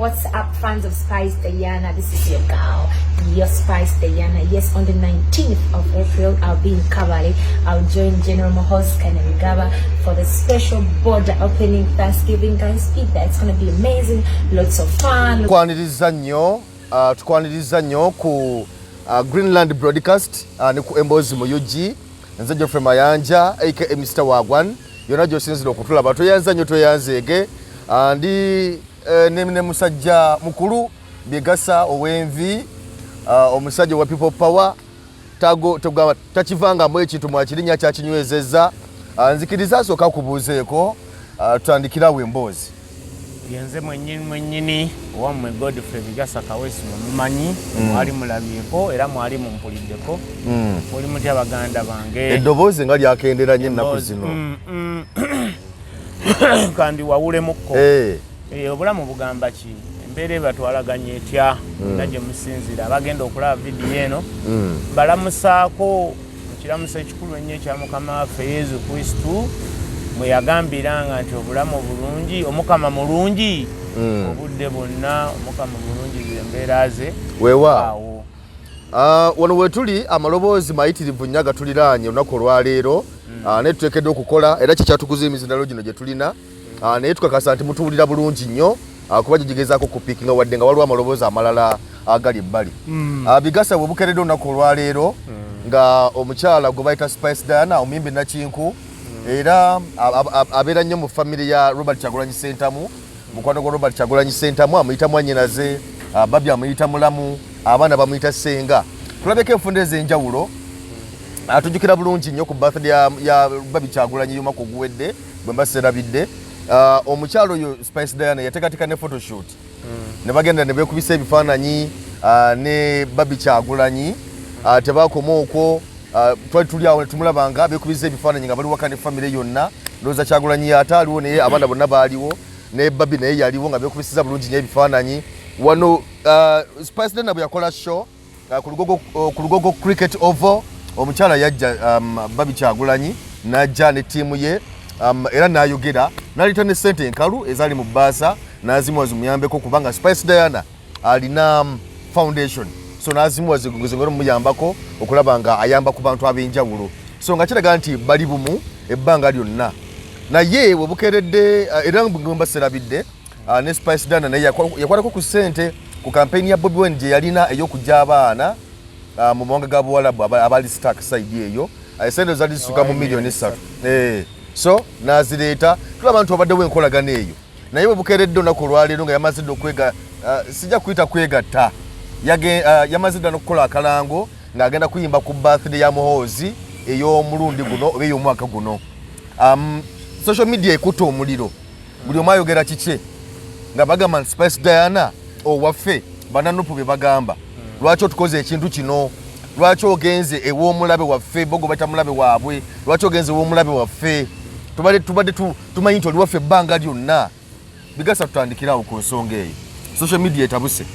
What's up, fans of Spice Diana? This is your girl, your Spice Diana. Yes, on the 19th of April, I'll be in Kabale. I'll join General Muhoozi Kainerugaba for the special border opening Thanksgiving. Guys, be there. It's going to be amazing. Lots of fun. Tukwaniriza nnyo, tukwaniriza nnyo ku Greenland Broadcast ne ku Emboozi mu UG. Nze Geoffrey Mayanja aka Mr Wagwan. Yonna gy'osinzira okutulaba, tweyanza nnyo, tweyanzeege. Ndi ne musajja mukulu Bigasa ow'envi, omusajja wa People Power, tago tugamba takivangamu ekintu mwakirinya kyakinywezezza. Nzikiriza asooka akubuuzeeko, tutandikirawo emboozi. Yenze mwennyini mwennyini owammwe Godfrey Bigasa Kawesi, mwemumanyi, mwali mulabyeko era mwali mumpuliddeko. Muli mutya, baganda bange? Eddoboozi nga lyakendera nnyo ennaku Emboozi, zino. Kandi wawulemukko. Obulamu bugamba ki? Embeera ebatwalaganya etya na gye musinzira? Abagenda okulaba vidiyo eno, balamusaako mu kiramuso ekikulu ennyo ekya Mukama waffe Yesu Kristu, mwe yagambiranga nti obulamu bulungi, Omukama mulungi obudde bwonna, Omukama mulungi, zembeera ze. Weewaawo. Awo. Wano wetuli amaloboozi mayitirivu nnyo agatuliraanye olunaku olwaleero. Naye tuteekeddwa okukola era kyekyatukuza emizindalo gino gye tulina. Naye tukakasa nti mutuwulira bulungi nnyo, kuba gigezaako kupiikinga wadde nga waliwo amaloboozi amalala agali ebbali. Bigasa, bwe bukeredde olunaku olwaleero nga omukyala gwe bayita Spice Diana, omuyimbi nakinku, era abeera nnyo mu famire ya Robert Kyagulanyi Sentamu, mukwano gwa Robert Kyagulanyi Sentamu, amuyita mwanyinaze, Babi amuyita mulamu, abaana bamuyita ssenga. Tulabeko enfunda ez'enjawulo. Tujjukira bulungi nnyo ku birthday ya Babi Kyagulanyi y'omwaka oguwedde, bwe mba serabidde. Omukyalo oyo Spice Diana yateekateeka ne photoshoot ne bagenda ne beekubisa ebifaananyi ne Babi Kyagulanyi. Tebakoma okwo, twali tuli awo ne tumulaba nga beekubisa ebifaananyi nga bali waka ne famire yonna. Ndowooza Kyagulanyi ate aliwo, naye abaana bonna baaliwo, ne Babi naye yaliwo, nga beekubisiza bulungi nnyo ebifaananyi. Wano Spice Diana bwe yakola show ku Lugogo Cricket Oval, omukyala yajja, Babi Kyagulanyi n'ajja ne ttiimu ye, era n'ayogera n'aleeta ne ssente enkalu ezaali mu bbaasa n'azimuwa zimuyambeko, kubanga Spice Diana alina foundation, so n'azimuwa zingere omuyambako okulaba nga ayamba ku bantu ab'enjawulo. So nga kiraga nti bali bumu ebbanga lyonna. Naye we bukeredde, era ngomba serabidde, ne Spice Diana naye yakwatako ku ssente ku kampeyini ya Bobi Wine gye yalina ey'okujja abaana mu mawanga ga Buwalabu abali stuck side eyo. Esente zaali zisuka mu miliyoni 3. So n'azireeta. Tulaba nti wabaddewo enkolagano eyo. Naye bwe bukeeredde olunaku olwaleero nga yamaze dda okwega, sijja kuyita kwegatta, yamaze dda n'okukola akalango ng'agenda kuyimba ku birthday ya Muhoozi ey'omulundi guno oba ey'omwaka guno. Social media ekutta omuliro, buli omu ayogera kikye, nga bagamba nti Spice Diana owaffe, bananupu bye bagamba, lwaki otukoze ekintu kino? Lwaki ogenze ew'omulabe waffe? Bogo baita mulabe waabwe. Lwaki ogenze ew'omulabe waffe? Tubadde tumanyi nti oli waffe ebbanga lyonna. Bigasa, tutandikirawo ku nsonga eyo. Social media etabuse.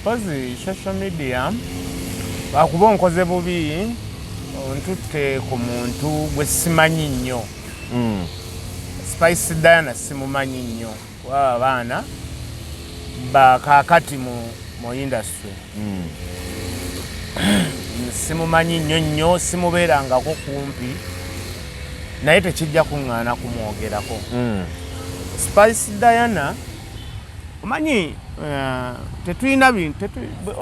Mpozi social media, lwakuba onkoze bubi, ontutte ku muntu gwe simanyi nnyo. Spice Diana simumanyi nnyo, kuba abaana bakaakati mu industry simumanyi nnyo nnyo, simubeerangako kumpi, naye tekijja kuŋŋaana kumwogerako. Spice Diana omanyi, tetulina bintu,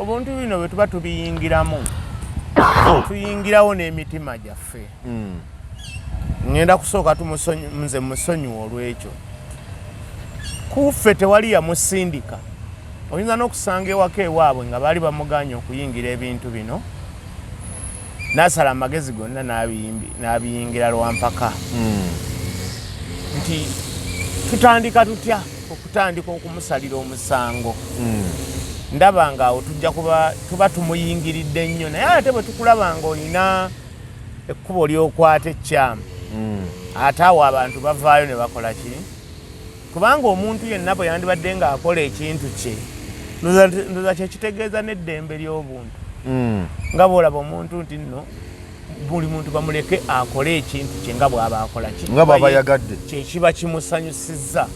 obuntu bino bwe tuba tubiyingiramu, tuyingirawo n'emitima gyaffe. Ŋŋenda kusooka nze musonyiwa olw'ekyo. Kuffe tewali yamusindika. Oyinza n'okusanga ewaka ewaabwe nga baali bamuganye okuyingira ebintu bino, n'asala amagezi gonna n'abiyingira lwampaka. Nti tutandika tutya okutandika okumusalira omusango? Ndaba nga awo tujja kuba tuba tumuyingiridde nnyo. Naye ate bwe tukulaba nga olina ekkubo ly'okwata ekkyamu, ate awo abantu bavaayo ne bakola ki? Kubanga omuntu yenna bwe yandibadde ng'akola ekintu kye, ndowooza kyekitegeeza n'eddembe ly'obuntu, nga bw'olaba omuntu nti nno buli muntu bamuleke akole ekintu kye nga bw'aba akola ki, nga bw'aba yagadde, kyekiba kimusanyusizza.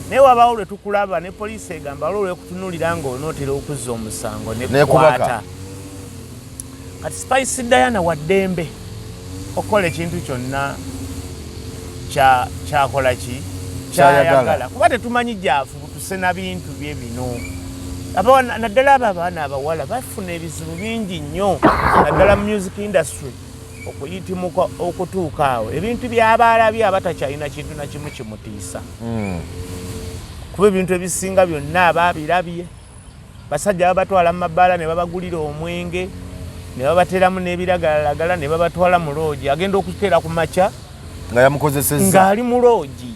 Naye wabaawo lwe tukulaba ne poliisi egamba waliwo lwekutunuulira ng'onootera okuzza omusango nekukwata. Kati Spice Diana wa ddembe okukola ekintu kyonna kyakola ki kyayagala, kuba tetumanyi gyafubutuse na bintu bye bino. Naddala abo abaana abawala bafuna ebizibu bingi nnyo, naddala mu music industry, okuyitimuka okutuuka awo ebintu by'abaalabye aba takyalina kintu na kimu kimutiisa, kuba ebintu ebisinga byonna aba abirabye. Basajja babatwala mu mabaala ne babagulira omwenge ne babateramu n'ebiragalalagala ne babatwala mu loogi. Agenda okukeera ku makya nga yamukozesezza, ng'ali mu loogi,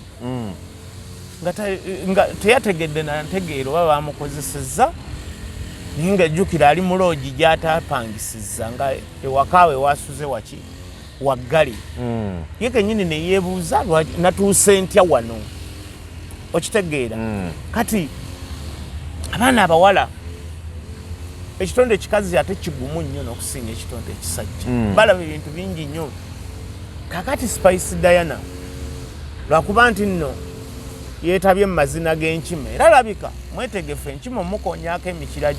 nga teyategedde nantegeera oba bamukozesezza, naye nga jjukira ali mu loogi gy'ataapangisizza, nga ewakaawe wasuze waki waggale. Ye kennyini ne yeebuuza, natuuse ntya wano? Okitegeera? Kati abaana abawala, ekitonde ekikazi ate kigumu nnyo n'okusinga ekitonde ekisajja. Balaba ebintu bingi nnyo. Kakati Spice Diana, lwakuba nti nno yeetabye mu mazina g'enkima, era labika mwetegefu enkima omukonyako emikira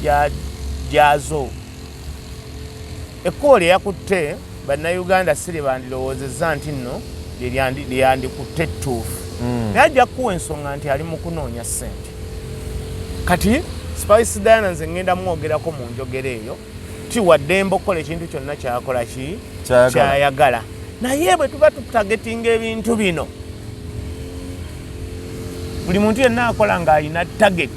gyazo. Ekkubo lye yakutte, Bannayuganda si lye bandirowoozezza nti nno lyandikutte ettuufu, naye ajja kukuwa ensonga nti ali mu kunoonya ssente. Kati Spice Diana nze ŋŋenda mwogerako mu njogera eyo ti waddembe okukola ekintu kyonna kyakola ki kyayagala, naye bwe tuba tutargetinga ebintu bino, buli muntu yenna akola ng'alina target,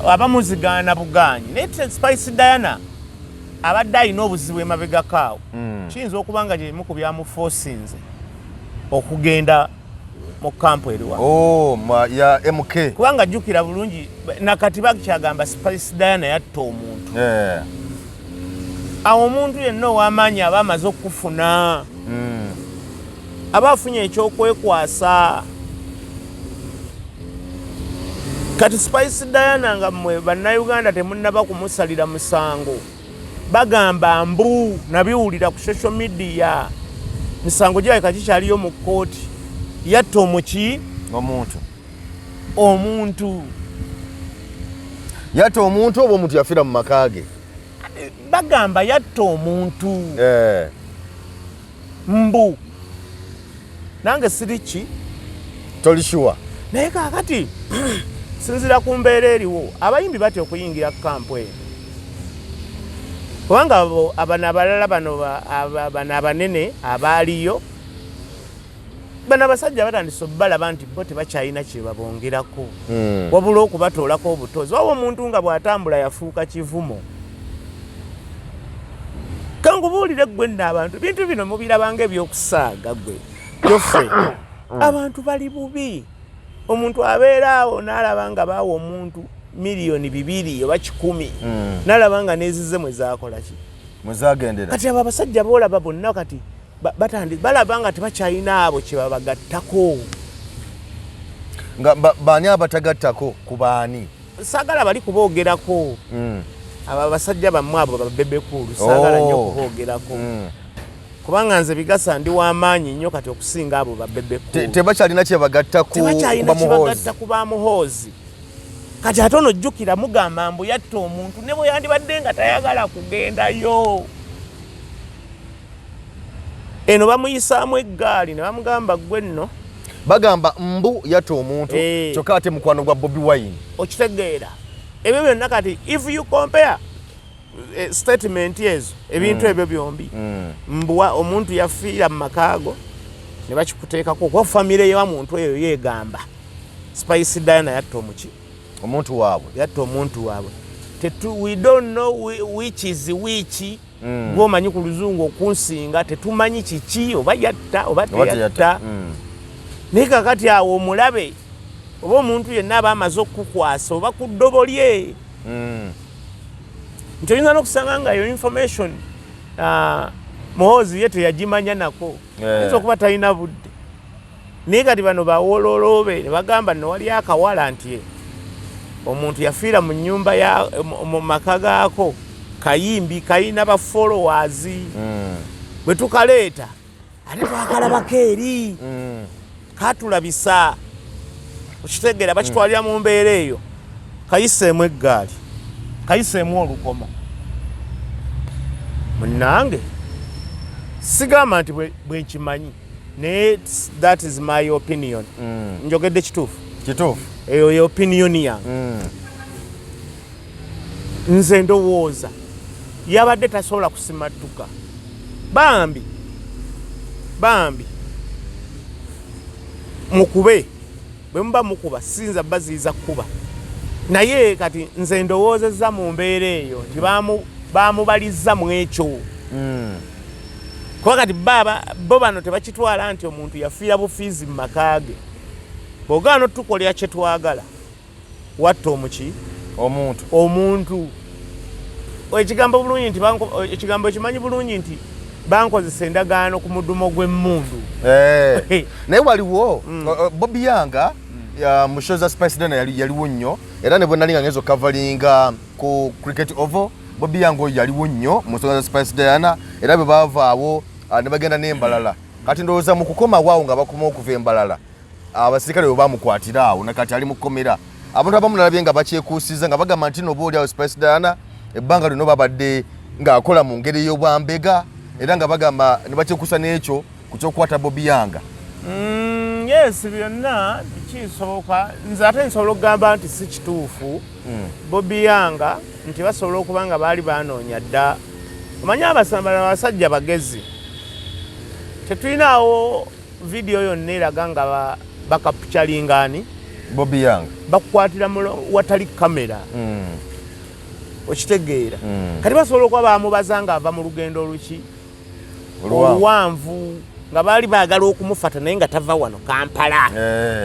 aba muzigaana bugaanyi. Naye Spice Diana abadde alina obuzibu emabegako awo, kiyinza okuba nga gyemu ku byamuforcinze okugenda mu kampu eriwa. Oh, ya MK. Kubanga jjukira bulungi, nakati bakyagamba Spice Diana yatta omuntu. Awo omuntu yenna ow'amaanyi aba amaze okufuna, aba afunye ekyokwekwasa. Kati Spice Diana, nga mmwe Bannayuganda temunnaba kumusalira musango, bagamba mbu nabiwulira ku social media, misango girabika kikyaliyo mu kkooti, yatta omuki? Omuntu. Omuntu. Yatta omuntu oba omuntu yafiira mu maka ge? Bagamba yatta omuntu. Mbu nange siri ki. Toli sure. Naye kakati sinzira ku mbeera eriwo, abayimbi batya okuyingira kampu eno, kubanga abano abalala bano, bano abanene abaaliyo, bano abasajja batandise obalaba nti bo tebakyalina kyebabongerako, wabula okubatoolako obutozi. Waba omuntu nga bw'atambula yafuuka kivumo. Kankubuulire ggwe nno, abantu bintu bino mubirabanga ebyokusaaga. Gwe Geoffrey, abantu bali bubi. Omuntu abeera awo n'alaba nga baawa omuntu 2 miliyoni oba 100, n'alaba nga nezize mwe zaakola ki? Mwezagendera. Kati abo abasajja boolaba bonna kati batandi balaba nga tebakyalina abo kye babagattako. Nga baani abatagattako ku baani? Saagala bali kuboogerako. Abo abasajja bammwe, abo ba Bebe Cool, saagala nnyo kuboogerako, kubanga nze bigasa ndi w'amaanyi nnyo kati okusinga abo ba Bebe Cool. Tebakyalina kyebagatta ku Tebakyalina kibagatta ku bamuhoozi. Kati ate ono jjukira mugamba mbu yatta omuntu, ne bwe yandibadde nga tayagala kugendayo eno, bamuyisaamu eggaali ne bamugamba, ggwe nno. Bagamba mbu yatta omuntu, kyokka ate mukwano gwa Bobi Wine. Okitegeera? Ebyo byonna kati if you compare statement ezo, ebintu ebyo byombi, mbuwa omuntu yafiira mu makaago ne bakikuteekako, kuba famire ya muntu eyo yeegamba Spice Diana yatta omuki? Omuntu waabwe. Yatta omuntu waabwe. We don't know which is which. Gwomanyi ku luzungu okunsinga, tetumanyi kiki, oba yatta oba teyatta. Naye kakati awo omulabe oba omuntu yenna aba amaze okukukwasa oba ku ddobo lye, nti oyinza n'okusanga nga yo information, Muhoozi ye teyagimanya nako, ayinza okuba talina budde. Naye kati bano bawololoobe ne bagamba nno wali akawala nti omuntu yafiira mu nyumba ya mu maka gaako, kayimbi kayina ba followers, bwe tukaleeta. Ate twakalabako eri katulabisa, okitegeera? Bakitwalira mu mbeera eyo, kayiseemu eggaali, kayiseemu olukoma. Munnange, sigamba nti bwe nkimanyi, naye that is my opinion. Njogedde kituufu? Kituufu. Eyo ye opinion yange. Nze ndowooza yabadde tasobola kusimattuka. Bambi, bambi, mukube bwe muba mukuba, siyinza baziyiza kukuba, naye kati nze ndowoozezza mu mbeera eyo nti bamubalizza mu ekyo, kuba kati baba bo bano tebakitwala nti omuntu yafiira bufiizi mu maka ge. Bw'ogaana otukolera kye twagala, watta omuki? Omuntu. Omuntu. Ekigambo bulungi nti ekigambo ekimanyi bulungi nti bankozesa endagaano ku mudumo gw'emmundu. Eh. Naye waliwo Bobi Yanga mu show za Spice Diana yaliwo nnyo, era ne bwe nali nga ngenza okukavalinga ku Cricket Oval, Bobi Yanga oyo yaliwo nnyo mu nsonga za Spice Diana, era bwe baavaawo ne bagenda n'embalala. Kati ndowooza mu kukomawo awo nga bakoma okuva embalala, abasirikale bwe bamukwatira awo, nakati ali mu kkomera. Abantu abamu nalabye nga bakyekuusiza nga bagamba nti noba oli awo Spice Diana ebbanga lino babadde ng'akola mu ngeri ey'obwambega, era nga bagamba ne bakyekuusa n'ekyo ku ky'okukwata Bobi Yanga. Yes, byonna kisoboka. Nze ate nsobola okugamba nti si kituufu. Bobi Yanga nti basobola okuba nga baali banoonya dda. Omanyi abasambala abasajja bagezi, tetulinaawo vidiyo yonna eraga nga bakapukyalingani Bobi Yanga. Bakukwatira watali kamera. Okitegeera? Kati basobola okuba bamubaza nga ava mu lugendo oluki? Oluwanvu, nga baali baagala okumufata, naye nga tava wano Kampala.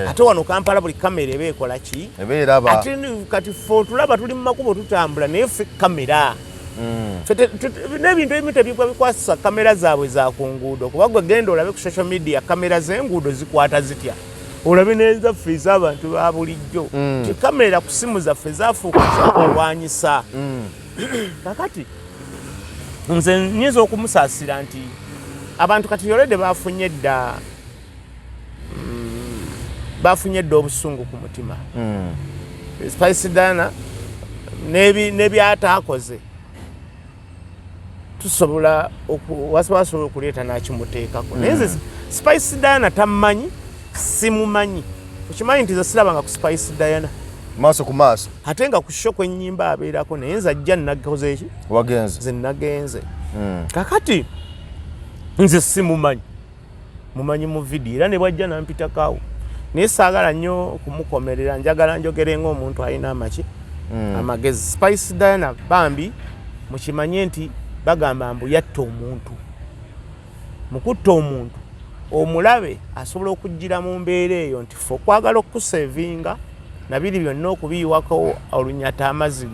Ate wano Kampala buli kamera eba ekola ki? Ate kati ffe otulaba tuli mu makubo tutambula, naye ffe kamera n'ebintu ebimu tebigwa bikwasisa kamera zaabwe za ku nguudo, kuba gwe genda olabe ku social media, kamera z'enguudo zikwata zitya, olabe n'ezaffe ez'abantu ba bulijjo. Ti kamera ku simu zaffe zafuuka zakulwanyisa. Kakati nze nyinza okumusaasira nti abantu kati yolede bafunye dda, bafunye dda obusungu ku mutima. Spice Diana n'ebyataakoze tusobola wasobola okuleeta n'akimuteekako, naye nze Spice Diana tammanyi, simumanyi. Okimanyi nti nze sirabanga ku Spice Diana maaso ku maaso? Ate nga ku show kwennyimba abeerako, naye nze ajja nakoze eki? Wagenze. Nze nagenze. Kakati nze simumanyi, mumanyi mu vidiyo, era ne bwajja nampitakawo, naye saagala nnyo kumukomerera. Njagala njogere ng'omuntu alina amaki, amagezi. Spice Diana bambi, mukimanye nti bagamba mbu yatta omuntu. Mu kutta omuntu, omulabe asobola okujjira mu mbeera eyo nti ffe okwagala okukusevinga nabiri byonna okubiyiwako olunyata amazzi,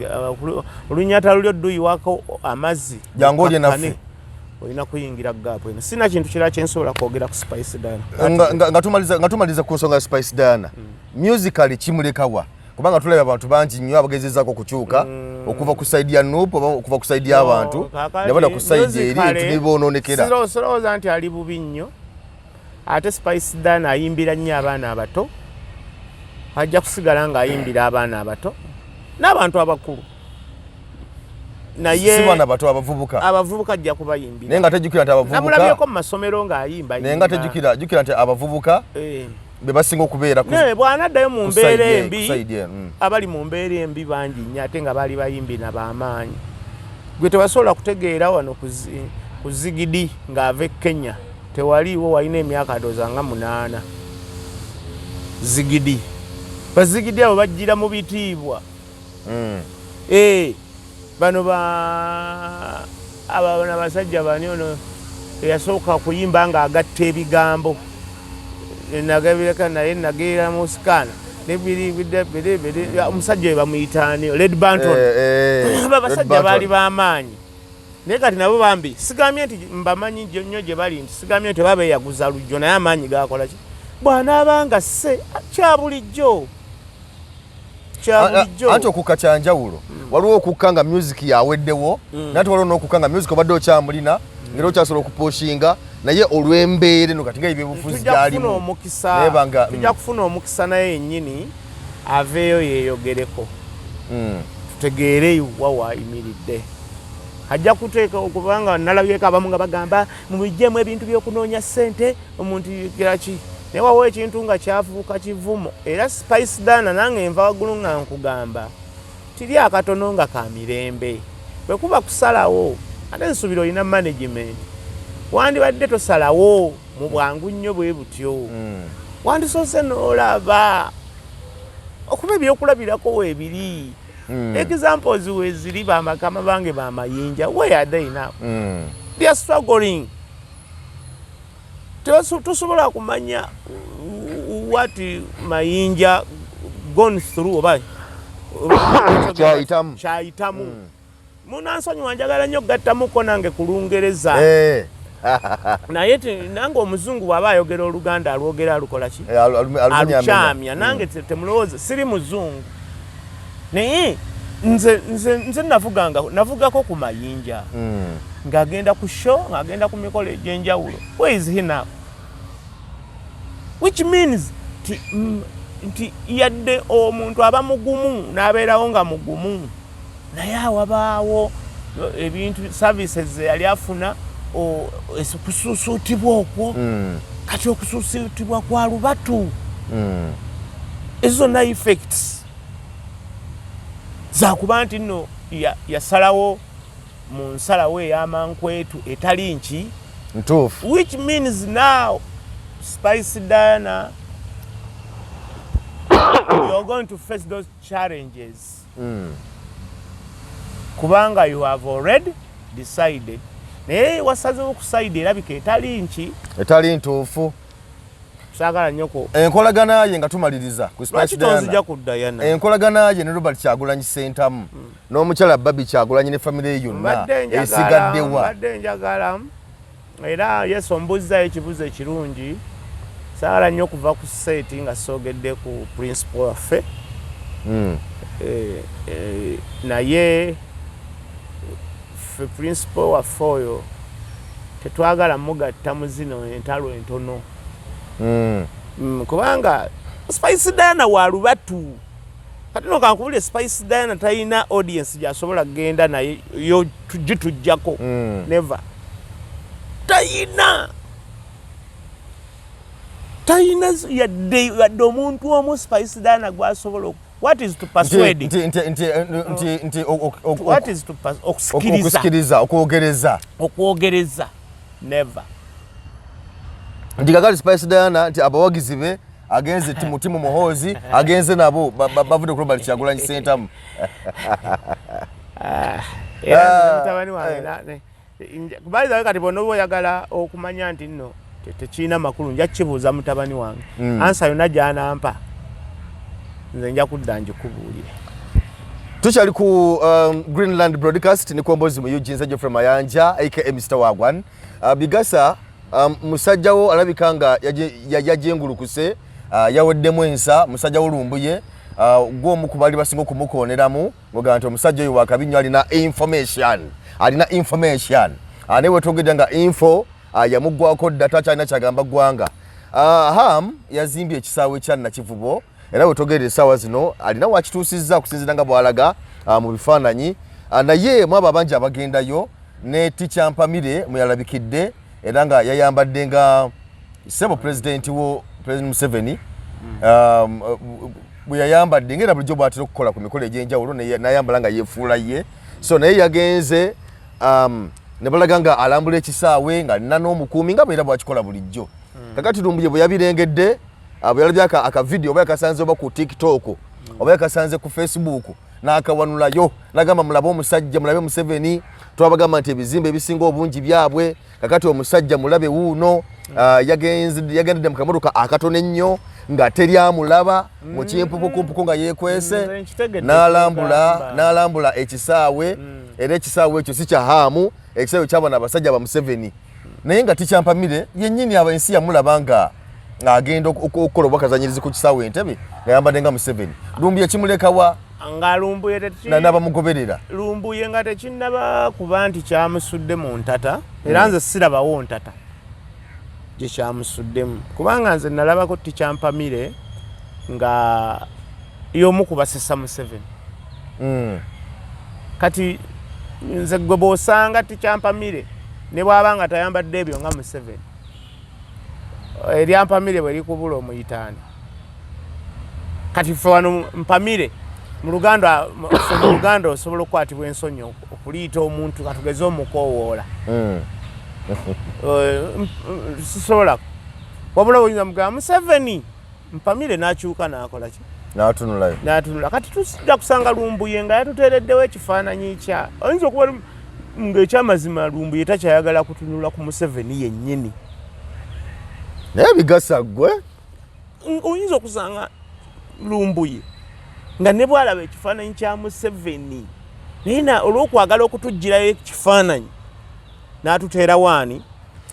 olunyata luli odduyiwako amazzi. Jangu olye naffe. Olina kuyingira gap eno. Sina kintu kirala kyensobola kwogera ku Spice Diana. Nga tumaliza ku nsonga ya Spice Diana, musically kimulekawa? Kubanga tulabye abantu bangi nnyo abagezezaako okukyuka okuva ku side ya NUP oba okuva ku side y'abantu ne bada ku side eri nti niboononekera. Sirowooza nti ali bubi nnyo. Ate Spice Diana ayimbira nnyo abaana abato, ajja kusigala ng'ayimbira abaana abato n'abantu abakulu, naye si baana bato, abavubuka. Abavubuka ajja kubayimbira. Naye nga tejjukira nti abavubuka Namulabyeko mu masomero ng'ayimba. Naye nga tejjukira, jjukira nti abavubuka be basinga okubeera ku Naye bw'anaddayo mu ku mbeera side embi, ku side eno. Abali mu mbeera embi bangi nnyo, ate nga baali bayimbi na bamaanyi. Gwe tebasobola kutegeera wano ku Zigidi ng'ava e Kenya, tewaliiwo walina emyaka ndowooza nga 8. Zigidi, bazigidi abo bajjira mu bitiibwa. Eh, bano ba aba bano abasajja bani, ono eyasooka kuyimba ng'agatta ebigambo, nagabireka naye nageera mu sikaana omusajja oyo bamuyitaani, Red Banton. Eh, Abo abasajja Red baali Banton. b'amaanyi, naye kati nabo bambi sigambye nti mbamanyi nnyo gye bali, nti sigambye nti oba beeyaguza lujjo, naye amaanyi gakola ki? Bw'anaabanga sse kya bulijjo. kya bulijjo. Anti okukka kyanjawulo. Waliwo okukka nga music yaweddewo, naye ate waliwo n'okukka nga music obadde okyamulina, ngera okyasobola okupushinga, naye olw'embeera eno kati nga ebyobufuzi Tujja kufuna gyalimu omukisa. Naye banga Tujja kufuna omukisa naye yennyini aveeyo yeeyogereko, tutegeere wa waayimiridde. Ajja kuteeka, okubanga nalabyeko abamu nga bagamba mubijjemu ebintu by'okunoonya ssente, omuntu kiraki, naye wawo ekintu nga kyafuuka kivumo. Era Spice Diana, nange nva waggulu nga nkugamba tiri akatono nga ka mirembe. Bwe kuba kusalawo, ate nsuubira olina management, wandibadde tosalawo mu bwangu nnyo bwe butyo. Wandisoose n'olaba okuba ebyokulabirako weebiri, examples weeziri. Bamakama bange bamayinja, where are they now? They are struggling. Tosobola kumanya what Mayinja gone through oba Kyayitamu. Kyayitamu. Munansonyiwa, njagala nnyo okugattamuko nange ku Lungereza. Naye nange omuzungu bw'aba ayogera Oluganda alwogera alukola ki? Eh, alumenyamenya. Alukyamya. Nange temulowooza siri muzungu, naye nze navuganga, navugako ku Mayinja ng'agenda ku show, ng'agenda ku mikolo egy'enjawulo. Where is he now? Which means nti yadde omuntu aba mugumu n'abeerawo nga mugumu, naye awabaawo ebintu, services ze yali afuna, kusuusuutibwa okwo. Kati okusuusuutibwa kwa lubatu, ezo zonna effects zakuba nti nno yasalawo mu nsalawo ey'amankwetu etali nki Ntuufu. Which means now, Spice Diana, you're going to face those challenges, kubanga you have already decided, naye wasazewo ku side erabika etali nki Etali ntuufu. Saagala nnyo ku Enkolagana ye, nga tumaliriza ku Spice Lwaki tonzija Diana, ku Diana? Enkolagana ye ne Robert Kyagulanyi Sentamu n'omukyala Barbie Kyagulanyi ne famire ye yonna Mbadde njagala esigaddewa? Mbadde njagala, era yesu ombuuzizaayo ekibuzo ekirungi. Saagala nnyo okuva ku set nga soogedde ku principal waffe. Naye ffe principal waffe oyo tetwagala mugatta mu zino entalo entono. Kubanga Spice Diana wa lubatu. Kati no kankubulire, Spice Diana talina audience gyasobola kugenda naye yo gitujjako. Never. Talina yadde omuntu omu Spice Diana gwasobola what is to persuade? Nti What is to okusikiriza? Okusikiriza, okwogereza. Okwogereza, never. Nti kakati Spice Diana, nti abawagizi be agenze timu Muhoozi agenze nabo bavudde ku Robert Kyagulanyi Sentamu. Era Ah, mutabani wange by the way, kati bonna oba oyagala okumanya nti nno tekirina makulu, nja kukibuuza mutabani wange. Answer yonna gy'anampa, nze nja kudda ngikubuulire. Tukyali ku Greenland Broadcast ne Kwombozi mu UG, nze Geoffrey Mayanja aka Mr Wagwan. Bigasa, musajja wo alabika nga yajengulukuse, yaweddemu ensa. Musajja wo Lumbuye, gw'omu ku baali basinga okumukooneramu, ng'ogamba nti omusajja oyo wakabi nnyo, alina information, alina information. Naye wetwogedde nga info yamuggwako dda, takyalina kyagamba ggwanga. Ham yazimbye ekisaawe kya Nakivubo, era wetwogerera essaawa zino alina wakituusizza okusinziira nga bw'alaga mu bifaananyi. Naye mwabo abangi abagendayo ne Teacher Mpamire mweyalabikidde, era nga yayambadde nga sebo pulezidenti wo, President Museveni, bwe yayambadde ngaera bulijjo bwatera okukola ku mikolo egy'enjawulo, nayambala nga yeefuula ye. So naye yagenze, ne balaga nga alambula ekisaawe ng'alina n'omukuumi nga bwera bwakikola bulijjo. Kakati Lumbuye bwe yabirengedde, bwe yalabye aka video, oba yakasanze oba ku TikTok oba yakasanze ku Facebook, n'akawanulayo nagamba, "Mulabe omusajja, mulabe Museveni. Twabagamba nti ebizimbe ebisinga obungi byabwe. Kakati omusajja mulabe wuuno." Yagendedde mu kamotoka akatono ennyo nga teri amulaba, mu kimpukukumpuku nga yeekwese. Nze nkitegedde n'alambula ky'ogamba. N'alambula ekisaawe, era ekisaawe ekyo si kya Haamu, ekisaawe kyabano abasajja ba Museveni. Naye nga Teacher Mpamire yennyini aba ensi yamulaba nga Ng'agenda okukola obwakazanyirizi ku kisaawe Entebbe ng'ayambadde nga Museveni. Lumbuye kimulekawa? Nga Lumbuye n'abamugoberera. Lumbuye nga tekinnaba kuba nti kyamusudde mu ntata, era nze sirabawo ntata gye kyamusuddemu, kubanga nze nalabako tikyampamire nga y'omu ku basesa Museveni. Kati nze gwe bw'osanga tikyampamire ne bw'aba nga tayambadde ebyo nga Museveni, eryampamire bwe likubula omuyitaani. Kati ffe wano mpamire mu Luganda, ffe mu Luganda osobola okukwatibwa ensonyi okuliyita omuntu, katugeze omukoowoola. Sisobola, wabula oyinza mugamba Museveni mpamire, n'akyuka n'akola ki? N'atunulayo. N'atunula. Kati tujja kusanga Lumbuye nga yatuteereddewo ekifaananyi kya, oyinza okuba ng'ekyamazima Lumbuye takyayagala kutunula ku Museveni yennyini. Naye bigasa ggwe. Oyinza okusanga Lumbuye nga ne bw'alaba ekifaananyi kya Museveni, naye olw'okwagala okutuggyirayo ekifaananyi n'atuteerawo ani?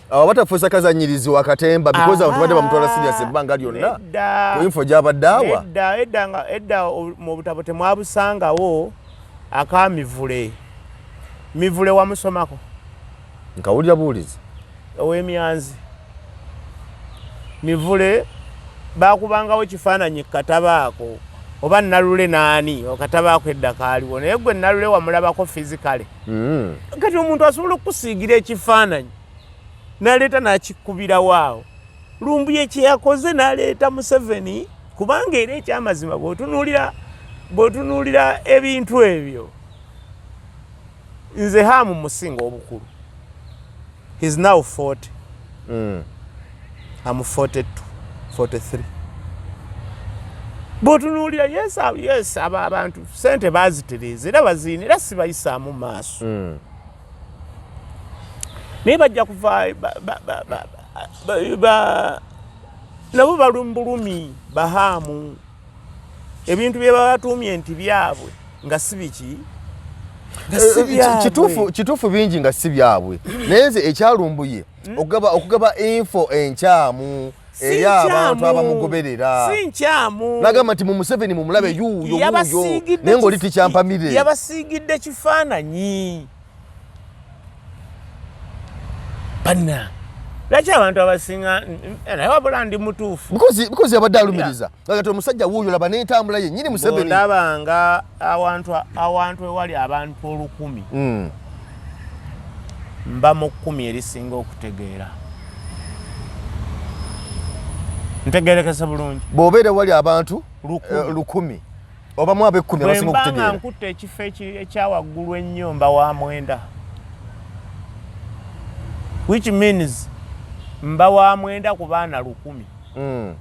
Abo batafuusa kazanyirizi wa katemba, because abantu badde bamutwala serious ebbanga lyonna ku info gy'abadde awa. Edda, edda, nga edda mu butabo temwabusangawo aka Mivule. Mivule wamusomako? Nkawulira buwulizi. Ow'emyanzi Mivule bakubangawo ekifaananyi katabo ako, oba Nalule naani, akatabo ako edda kaaliwo, naye gwe Nalule wamulabako physically? Kati omuntu asobola okukusiigira ekifaananyi n'aleeta n'akikubirawo awo. Lumbuye kye yakoze n'aleeta Museveni, kubanga era ekyamazima bw'otunuulira ebintu ebyo, nze Hamu musinga obukulu. He's now 40. I'm 42, 43. Bw'otunuulira, yes, aba abantu sente bazitereeza era baziina, era sibayisaamu maaso. Naye bajja kuva nabo balumbulumi bahaamu ebintu bye babatuumye nti byabwe nga si biki, nga si byabwe. Kituufu, bingi nga si byabwe, naye nze ekyalumbuye okugaba info enkyamu Si eri abantu nkyamu. abamugoberera. Si nkyamu. Nagamba nti mu Museveni mumulabe yuuyo wuuyo, Yabasiigidde naye ng'oli tikyampamire. Yabasiigidde kifaananyi. Banna, lwaki abantu abasinga, naye wabula ndi mutuufu. Because yabadde alumiriza kati omusajja wuuyo, laba n'entambula ye nnyini Museveni. Bwondabanga awantu ewali abantu 1000, mba mu 10 erisinga okutegeera. Ntegerekese bulungi? Bw'obeera wali abantu 1000. 1000, obamu ab'ekkumi Bwe abasinga mba nga okutegeera. nkutte ekifo ekyawaggulu ennyo, mba wa 9, which means mba wa 9 ku baana 1000.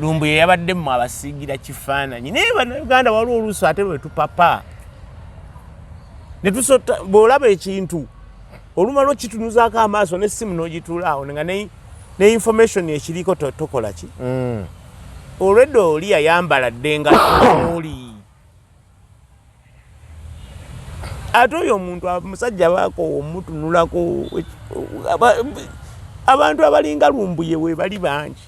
Lumbuye yabadde mmwe abasiigira kifaananyi, naye Bannayuganda waliwo oluusi ate lwe tupapa ne tusota. Bw'olaba ekintu olumala okitunuzaako amaaso n'essimu n'ogituula awo nga ne information ekiriko tokola ki? Olwedda oli yayambala dde nga oli, ate oyo omuntu musajja baakoowa omutunulako. Abantu abalinga Lumbuye we bali bangi.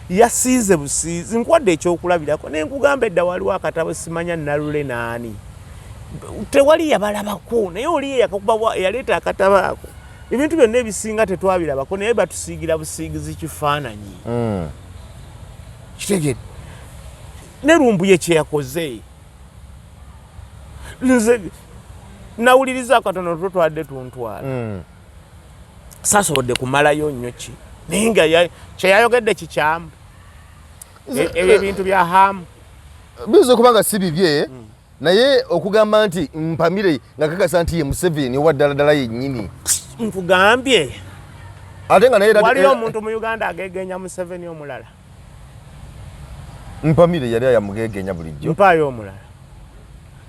Yasiize busiizi. Nkwadde ekyokulabirako nenkugamba, edda waliwo akatabo, simanya Nalule naani, tewali yabalabako, naye oli yakakuba, yaleeta akatabo ako, ebintu byonna ebisinga tetwabirabako, naye batusiigira busiigizi kifaananyi. Kitegedde? Ne Lumbuye kyeyakoze, nze nawuliriza katono, tutwadde tuntwala. Sasobodde kumalayo nnyo ki, naye nga kyeyayogedde kikyamu. Ebyo ebintu bya Hamu. Biyinza okuba nga si bibye, naye okugamba nti mpamire nga kakasa nti ye Museveni owa ddala ddala yennyini. Nkugambye. Ate nga naye waliyo omuntu mu Uganda agegenya Museveni omulala? Mpamire yali ayamugegenya bulijjo. Mpaayo omulala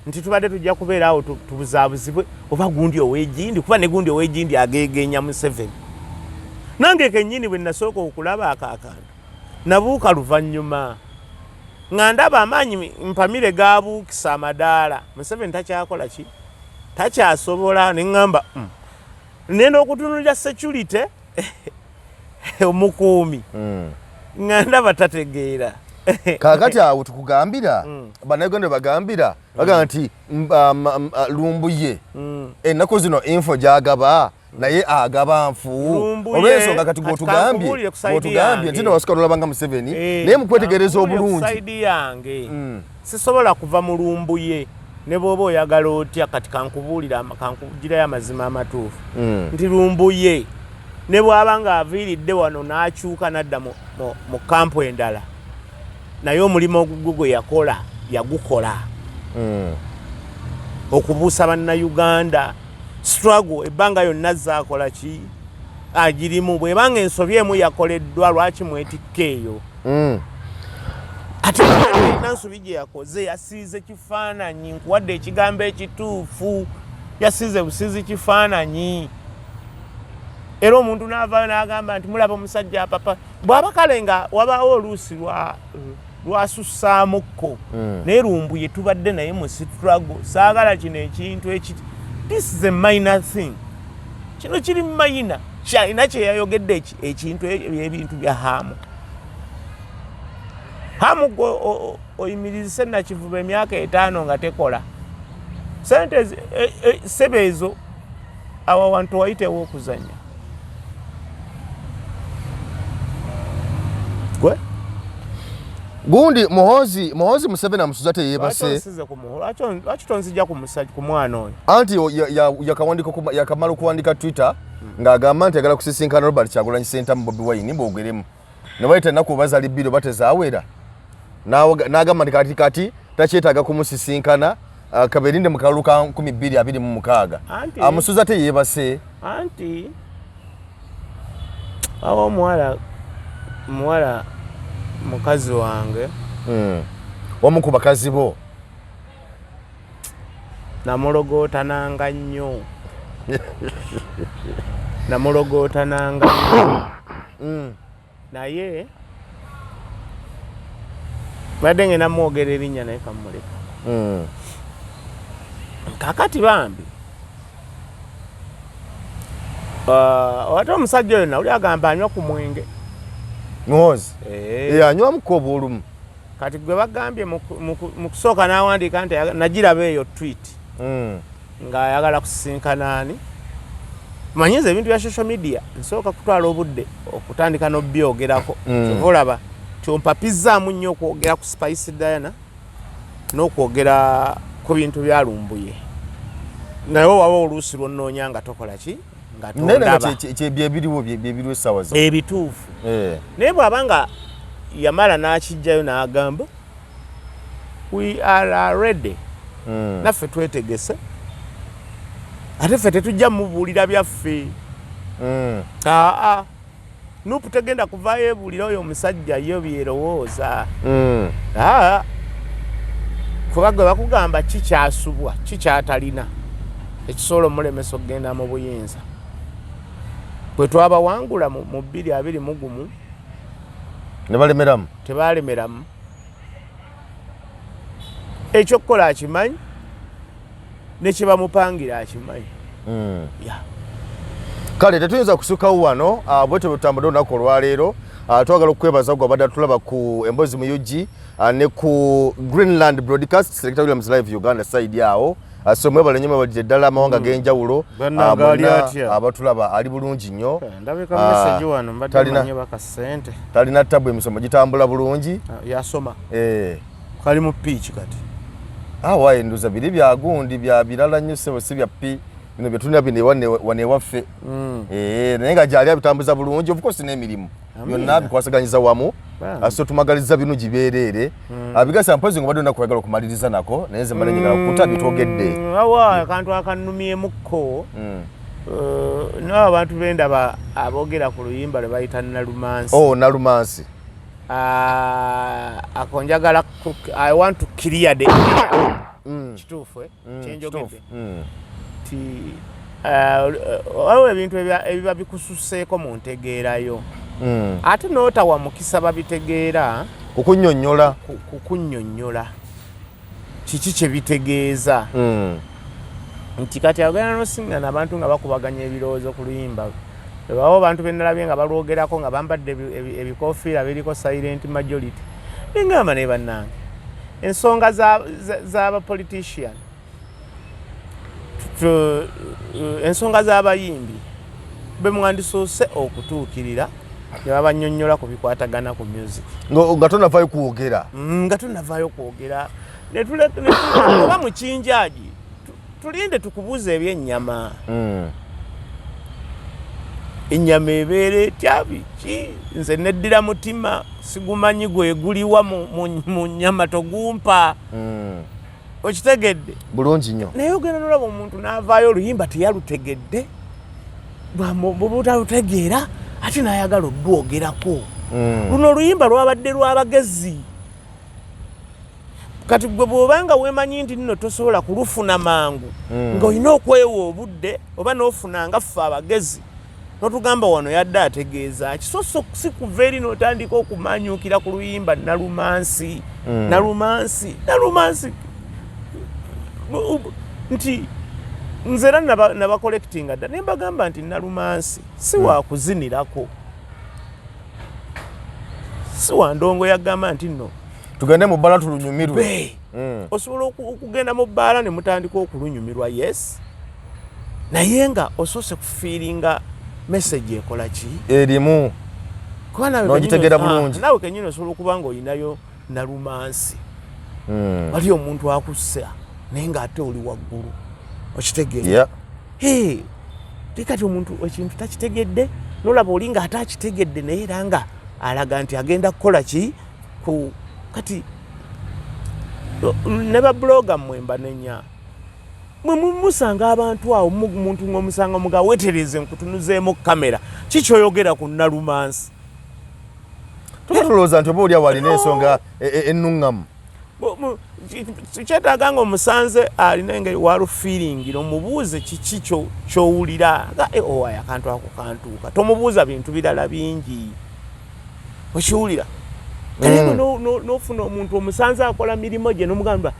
nti tubadde tujja kubeera awo tubuzaabuzibwe oba gundi ow'egindi, kuba ne gundi ow'egindi agegenya Museveni. Nange kennyini bwe nasooka okulaba ako akantu nabuuka luvannyuma nga ndaba amaanyi mpamire gabuukisa amadaala. Museveni takyakola ki, takyasobola, ne ŋŋamba, Nenda okutunulira security. Omukuumi nga ndaba tategeera. Kaakati awo tukugambira, Bannayuganda bagambira, bagamba nti Lumbuye ennaku zino info gyagaba naye agaba nfu. Lumbuye, Olw'ensonga kati kati gwotugambye kankubuulire ku side gwotugambye yange. nti nowasuka nolabanga Museveni, Eh, naye mukwetegereza kankubuulire ku obulungi. side yange, sisobola kuva mu Lumbuye ne bw'oba oyagala otya. Kati kankubuulire, kankugirayo amazima amatuufu nti Lumbuye ne bw'aba ng'aviiridde wano n'akyuka n'adda mu kampu endala, naye omulimu ogugwo gwe yakola yagukola okubuusa Bannayuganda. Struggle ebbanga yonna zaakola ki agirimu, bw'ebanga ensobi emu yakoleddwa, lwaki mwetikka eyo? Ate alina nsobi gye yakoze, yasiize kifaananyi. Nkuwadde ekigambo ekituufu, yasiize busiizi kifaananyi. Era omuntu n'avaayo n'agamba nti mulaba omusajja apapa, bw'aba kale nga wabaawo oluusi lwasussaamuko. Naye Lumbuye tubadde naye mu struggle, saagala kino ekintu eki, this is a minor thing, kino kiri minor. Kyalina kyeyayogedde ekintu ebintu bya Hamu. Hamu gwe oyimirizise Nakivuba emyaka 5 nga tekola sente sebe ezo, awo awantu wayitewo okuzanya gwe. Gundi Muhozi Museveni amusuza teyebase. Lwaki tonzija ku musajja, ku mwana oyo? Anti yakamala okuwandika Twitter ng'agamba nti ayagala kusisinkana Robert Kyagulanyi Ssentamu, Bobi Wine, boogeremu ne bayita ennaku oba zali 2 oba tezaawera. N'agamba nti kati takyetaaga kumusisinkana, kaberinde mu kalulu ka 2026. Amusuza teyeebase. Anti awo omuwala mukazi wange. Omu ku bakazi bo. Namulogootananga nnyo, namulogootananga nnyo. Naye mbadde ngenda mwogera erinnya, naye kamuleka. Kakati bambi, ate omusajja oyo nawuli agamba anywa ku mwenge. Muhozi? Eh. Eh, anywamuko obwolumu. Kati gwe bagambye mu kusooka n'awandiika nti nagiraba eyo tweet ng'ayagala kusisinkana ani. Manyiza ebintu bya social media, nsooka kutwala obudde okutandika n'obyogerako. Kyova olaba kyompapizaamu nnyo okwogera ku Spice Diana n'okwogera ku bintu bya Lumbuye, naye waba oluusi lwonnoonya nga tokola ki, nga Naye nga tondaba. Byebiriwo, byebiriwo essaawa zo. Ebituufu. Eh. Naye bw'aba nga yamala n'akijjayo n'agamba we are ready, naffe twetegese, ate ffe tetujja mubuulira byaffe. Aa, NUP tegenda kuvaayo ebuulira oyo omusajja yo byerowooza. Aa, kuba gwe bakugamba kikyasubwa kikyatalina ekisobola omulemesa okugenda mu buyinza. Bwe twabawangula mu 2021 Ne balemeramu. Tebalemeramu. Ekyokukola akimanyi, nekyebamupangira akimanyi. Yeah. Kale tetuyinza kusukkawo wano. Bwetyo bwetutambudde olunaku olwaleero. Twagala okukwebaza gwe abadde atulaba ku Emboozi mu UG, ne ku Greenland Broadcast, Selector Williams Live Uganda side awo. So mwebale nnyo, mwebalire ddala amawanga g'enjawulo. Bannange, ali Bonna atya? abatulaba, ali bulungi nnyo. Ndabika message wano mbadde manyi bakasente. Talina tabu, emisomo gitambula bulungi. Yasoma. Eh. Kali mu piiki kati. Awaye nduza biri bya gundi bya birala nnyo ssebo, si bya pi bino bye tulina bino wano ewaffe. Eh, naye nga gyali abitambuza bulungi, of course n'emirimu Amiina. byonna bikwasaganyiza wamu. Bambi. So tumagaliza bino gibeereere. Abigasa mpozi nga obadde olunaku oyagala okumaliriza nako, naye nze mbadde njagala kuta byetwogedde. Awa akantu akanumyemukko, nabo abantu bendaba aboogera ku luyimba lwe bayita Nalumansi. Oh, Nalumansi. Ah, ako njagala I want to clear the air. Kituufu, eh? Kyenjogedde Kituufu. Ti waliwo ebintu ebiba bikususeeko mu ntegeerayo, ate n'otawa mukisa babitegeera kukunnyonnyola. Kukunnyonnyola kiki kye bitegeeza. Nti kati agenda n'osiŋŋana abantu nga bakubaganya ebirowoozo ku luyimba Ebawo abantu benalabye nga balwogerako nga bambadde ebikofiira biriko silent majority. Nengamba naye bannange, ensonga z'aba politician, ensonga z'abayimbi be mwandisoose okutuukirira ne babanyonnyola ku bikwatagana ku music. Nga tonavayo kwogera. Nga tonavaayo kwogera. Oba mukinjaagi, tulinde tukubuuza ebyennyama. Ennyama ebeera etya? Biki? Nze neddira mutima, sigumanyi gweguliwa mu nnyama, togumpa. Okitegedde? Bulungi nnyo. Naye ogenda nolaba omuntu n'avaayo, oluyimba teyalutegedde, bw'obutalutegeera ate n'ayagala olwogerako. Luno oluyimba lwabadde lw'abagezi. Kati gwe bw'obanga weemanyi nti nno tosobola kulufuna mangu, ng'olina okwewa obudde oba n'ofuna nga ffe abagezi notugamba wano yadde ategeeza ki, so so si kuva eri n'otandika okumanyukira ku luyimba nalumansi. Nalumansi, nalumansi, nti nze era nabacollectinga dda ne mbagamba nti nalumansi si wakuzinirako, si wa ndongo. Yagamba nti nno tugende mu bbala tulunyumirwe. Osobola okugenda mu bbaala ne mutandika okulunyumirwa, yes, naye nga osoose kufeelinga message ekola ki. Erimu. Kuba naawe N'ogitegeera bulungi. Ah, naawe kenyini osobola okuba nga olinayo nalumansi. Wali omuntu akussa naye ng'ate oli waggulu, okitegeera? Yeah. Hey, kati omuntu ekintu takitegedde, nolaba oli ng'ate akitegedde naye era nga alaga nti agenda kukola ki ku kati ne bablogger mmwe mbanenya mwe musanga abantu awo, muntu ng'omusanga muga wetereze nkutunuzeemu kamera, kikyoyogera ku nalumansi? Tuba tulowooza nti oba oli awo alina ensonga ennuŋŋamu. Kyetaaga nga omusanze alina engeri walufeelingira, omubuuze kiki kyowulira nga "Eh, owaaye akantu ako kantuuka." Tomubuuza bintu birala bingi, okiwulira? Kale n'ofuna omuntu omusanze akola mirimu gye nomugamba,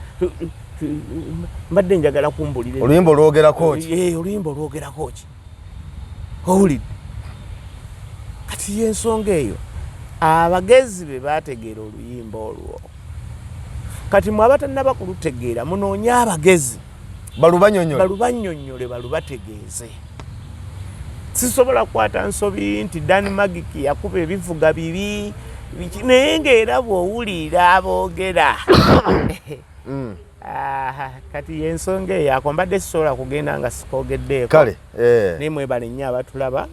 "Mbadde njagala kumbulira oluyimba olwogerako ki?" Eh, oluyimba olwogerako ki? Owulidde? Kati yensonga eyo, abagezi be bategeera oluyimba olwo. Kati mwe abatannaba kulutegeera, munoonye abagezi balubanyonyola. Balubannyonnyole, balubategeeze. Sisobola kukwata nsobi nti Dan Magic yakuba ebivuga bibi biki, naye ng'era bw'owulira aboogera. Aha, kati yensonga eyo ako mbadde sisobola kugenda nga sikoogeddeeko. Kale eh. Naye mwebale nnyo abatulaba.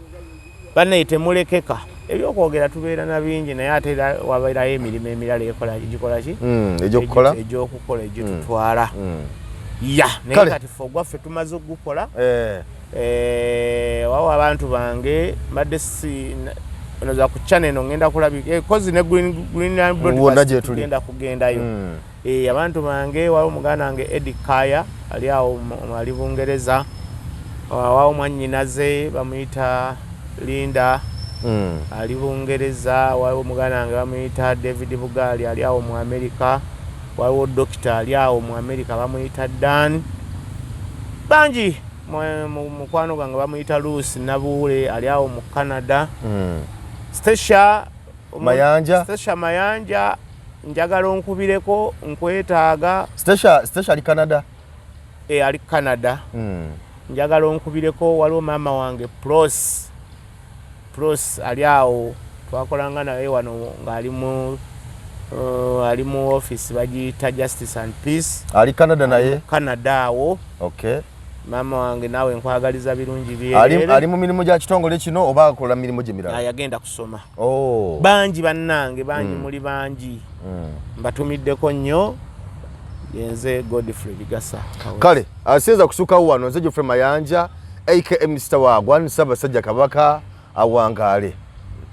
Bannaye, temulekeka. Ebyokwogera tubeera na bingi, naye ate era wabeerayo emirimu emirala ekola gikola ki egyokukola. Egyokukola egitutwala. Ya, naye Kale. kati ffe ogwaffe tumaze okugukola. Eh. Wawo abantu bange mbadde si noza ku channel eno ngenda kulabika, kozi ne Green Line Wonna Broadcast gye tuli. Tugenda kugendayo. Abantu bange, waliwo muganda wange Eddie Kaya ali awo ali Bungereza. Wawo mwannyinaze bamuyita Linda ali Bungereza. Waliwo muganda wange bamuyita David Bugaali ali awo mu America. Waliwo dokita ali awo mu America bamuyita Dan. Bangi, mukwano gwange bamuyita Lucy Nabuule ali awo mu Canada. Stacia Mayanja. Stacia Mayanja, njagala onkubireko, nkwetaaga. Stacia, Stacia ali Canada. E, ali Canada. Njagala onkubireko. Waliwo maama wange Pros, Pros ali awo, twakolanga naye wano ng'ali mu ali mu office bagiyita Justice and Peace. Ali Canada naye. Canada awo. Okay. Maama wange naawe nkwagaliza birungi. Ali, Byerere. Ali mu mirimu gya kitongole kino oba akola mirimu gye mirala? Yagenda kusoma. Oh. Bangi bannange, bangi, muli bangi. Mbatumiddeko nnyo. Yenze Godfrey Bigasa. Kale asinza kusukawo wano, nze Geoffrey Mayanja aka Mr Wagwan. Ssaabasajja Kabaka awangaale.